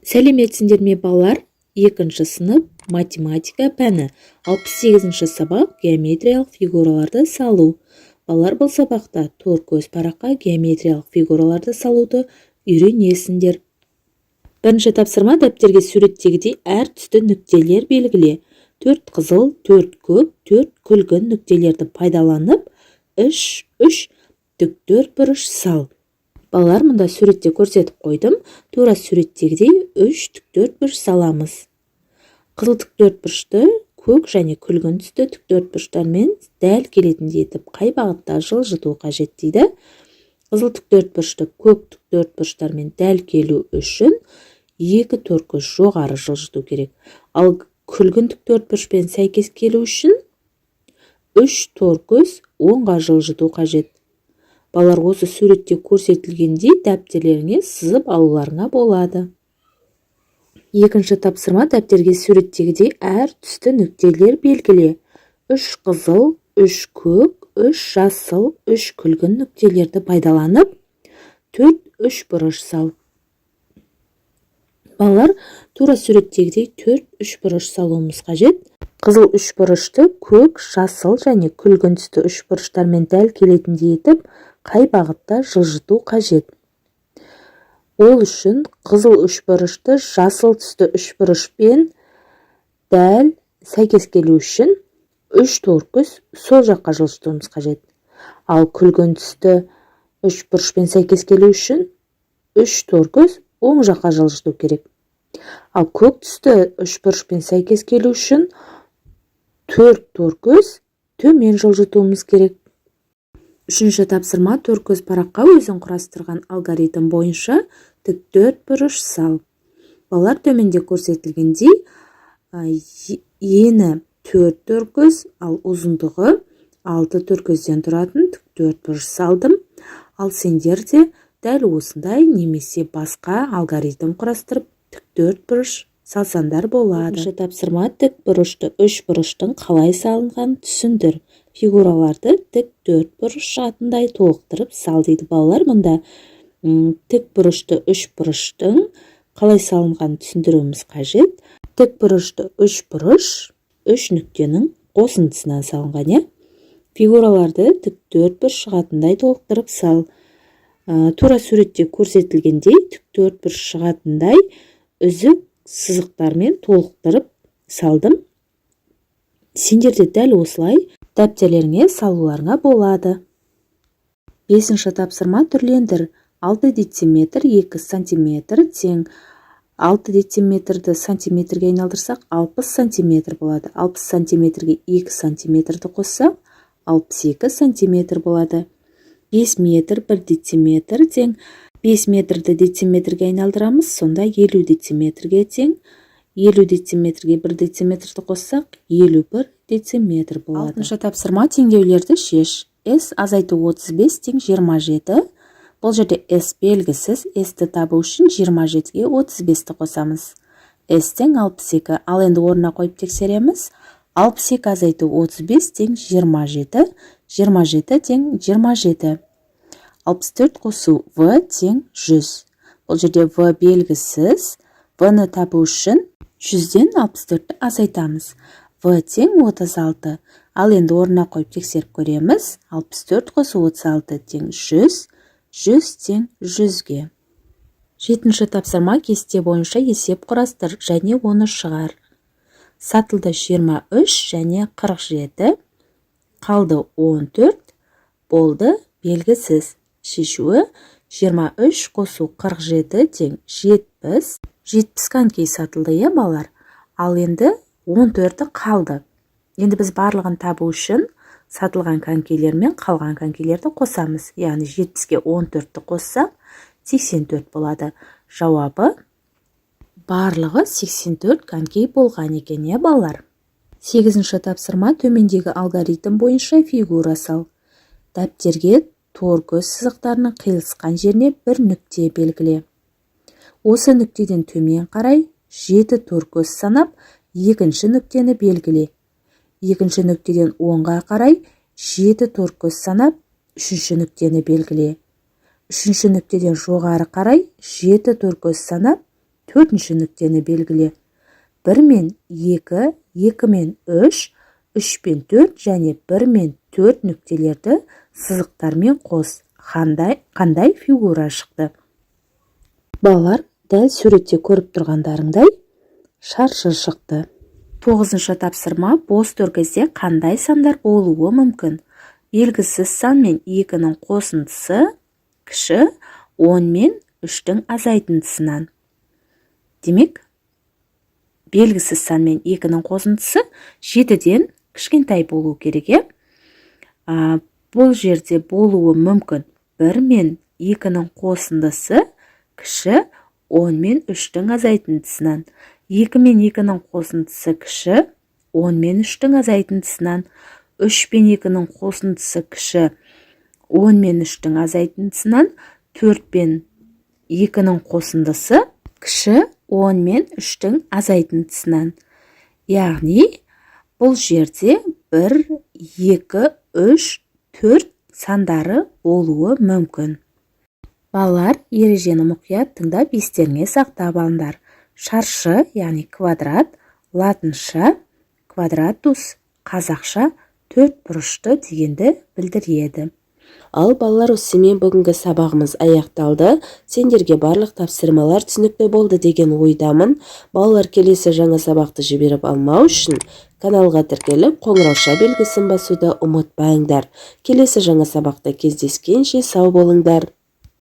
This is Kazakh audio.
Сәлеметсіңдер ме, балалар! Екінші сынып, математика пәні, 68-ші сабақ, геометриялық фигураларды салу. Балалар, бұл сабақта торкөз параққа геометриялық фигураларды салуды үйренесіңдер. Бірінші тапсырма: дәптерге суреттегідей әр түсті нүктелер белгіле. Төрт қызыл, төрт көк, төрт күлгін нүктелерді пайдаланып, үш үш тік бұрыш сал. Балалар, мұнда суретте көрсетіп қойдым. Тура суреттегідей үш тік бұрыш саламыз. Қызыл тік бұрышты көк және күлгін түсті тік бұрыштармен дәл келетіндей етіп қай бағытта жылжыту қажет дейді. Қызыл тік бұрышты көк тік бұрыштармен дәл келу үшін екі төрткөз жоғары жылжыту керек. Ал күлгін тік бұрышпен сәйкес келу үшін үш торкөз оңға жылжыту қажет. Балалар, осы суретте көрсетілгендей дәптерлеріңе сызып алуларыңа болады. Екінші тапсырма: дәптерге суреттегідей әр түсті нүктелер белгіле. Үш қызыл, үш көк, үш жасыл, үш күлгін нүктелерді пайдаланып, төрт үш бұрыш сал. Балалар, тура суреттегідей төрт үш бұрыш салуымыз қажет. Қызыл үш бұрышты көк, жасыл және күлгін түсті үш бұрыштармен дәл келетіндей етіп қай бағытта жылжыту қажет? Ол үшін қызыл үшбұрышты жасыл түсті үшбұрышпен дәл сәйкес келу үшін үш торкөз сол жаққа жылжытуымыз қажет. Ал күлгін түсті үшбұрышпен сәйкес келу үшін үш торкөз оң жаққа жылжыту керек. Ал көк түсті үшбұрышпен сәйкес келу үшін төрт торкөз төмен жылжытуымыз керек. Үшінші тапсырма: торкөз параққа өзің құрастырған алгоритм бойынша тік төрт бұрыш сал. Балалар, төменде көрсетілгендей ені төрт торкөз, ал ұзындығы алты торкөзден тұратын тік төрт бұрыш салдым. Ал сендер де дәл осындай немесе басқа алгоритм құрастырып, тік төрт бұрыш салсаңдар болады. Төртінші тапсырма: тік бұрышты үш бұрыштың қалай салынғанын түсіндір. Фигураларды тік төрт бұрыш шығатындай толықтырып сал дейді. Балалар, мұнда тік бұрышты үш бұрыштың қалай салынғанын түсіндіруіміз қажет. Тік бұрышты үш бұрыш үш нүктенің қосындысынан салынған, иә. Фигураларды тік төрт бұрыш шығатындай толықтырып сал. Тура суретте көрсетілгендей тік төрт бұрыш шығатындай үзік сызықтармен толықтырып салдым. Сендер де дәл осылай дәптерлеріңе салуларыңа болады. Бесінші тапсырма: түрлендір. 6 дециметр 2 сантиметр тең. 6 дециметрді сантиметрге айналдырсақ, 60 сантиметр болады. 60 сантиметрге 2 сантиметрді қоссақ, 62 сантиметр болады. 5 метр 1 дециметр тең. 5 метрді дециметрге айналдырамыз, сонда 50 дециметрге тең. 50 дециметрге 1 дециметрді қоссақ, 51 дециметр болады. Алтыншы тапсырма: теңдеулерді шеш. С азайту 35 тең 27. Бұл жерде с белгісіз. С-ті табу үшін 27-ге 35-ті қосамыз. С тең 62. Ал енді орнына қойып тексереміз. 62 азайту 35 тең 27. 27 тең 27. 64 қосу в тең 100. Бұл жерде в белгісіз. В-ны табу үшін 100-ден 64-ті азайтамыз. В тең 36. Ал енді орнына қойып тексеріп көреміз. 64 қосу 36 тең 100. 100 тең 100-ге. Жетінші тапсырма: кесте бойынша есеп құрастыр және оны шығар. Сатылды 23 және 47, қалды 14, болды белгісіз. Шешуі: 23 қосу 47 тең 70. 70 коньки сатылды, иә, балалар? Ал енді 14-і қалды. Енді біз барлығын табу үшін сатылған конькилер мен қалған конькилерді қосамыз. Яғни 70-ке 14-ті қоссақ, 84 болады. Жауабы: барлығы 84 коньки болған екен, иә, балалар? Сегізінші тапсырма: төмендегі алгоритм бойынша фигура сал. Дәптерге торкөз сызықтарының қиылысқан жеріне бір нүкте белгіле. Осы нүктеден төмен қарай жеті торкөз санап, екінші нүктені белгіле. Екінші нүктеден оңға қарай жеті торкөз санап, үшінші нүктені белгіле. Үшінші нүктеден жоғары қарай жеті торкөз санап Төртінші нүктені белгіле. 1 мен 2, 2 мен 3, 3 пен 4 және 1 мен 4 нүктелерді сызықтармен қос. Қандай фигура шықты? Балалар, дәл суретте көріп тұрғандарыңдай, шаршы шықты. Тоғызыншы тапсырма: бос төркөзде қандай сандар болуы мүмкін? Белгісіз сан мен екінің қосындысы кіші 10 мен 3-тің азайтындысынан. Демек, белгісіз сан мен екінің қосындысы 7-ден кішкентай болу керек, иә. Бұл жерде болуы мүмкін: 1 мен екінің қосындысы кіші 10 мен 3-тің азайтындысынан, 2 мен екінің қосындысы кіші 10 мен 3-тің азайтындысынан, 3 пен екінің қосындысы кіші 10 мен 3-тің азайтындысынан, 4 пен екінің қосындысы кіші 10 мен 3-тің азайтындысынан. Яғни бұл жерде 1, 2, 3, 4 сандары болуы мүмкін. Балалар, ережені мұқият тыңдап, естеріңе сақтап алыңдар. Шаршы, яғни квадрат, латынша quadratus, қазақша төрт бұрышты дегенді білдіреді. Ал, балалар, осымен бүгінгі сабағымыз аяқталды. Сендерге барлық тапсырмалар түсінікті болды деген ойдамын. Балалар, келесі жаңа сабақты жіберіп алмау үшін каналға тіркеліп, қоңырауша белгісін басуды ұмытпаңдар. Келесі жаңа сабақта кездескенше сау болыңдар.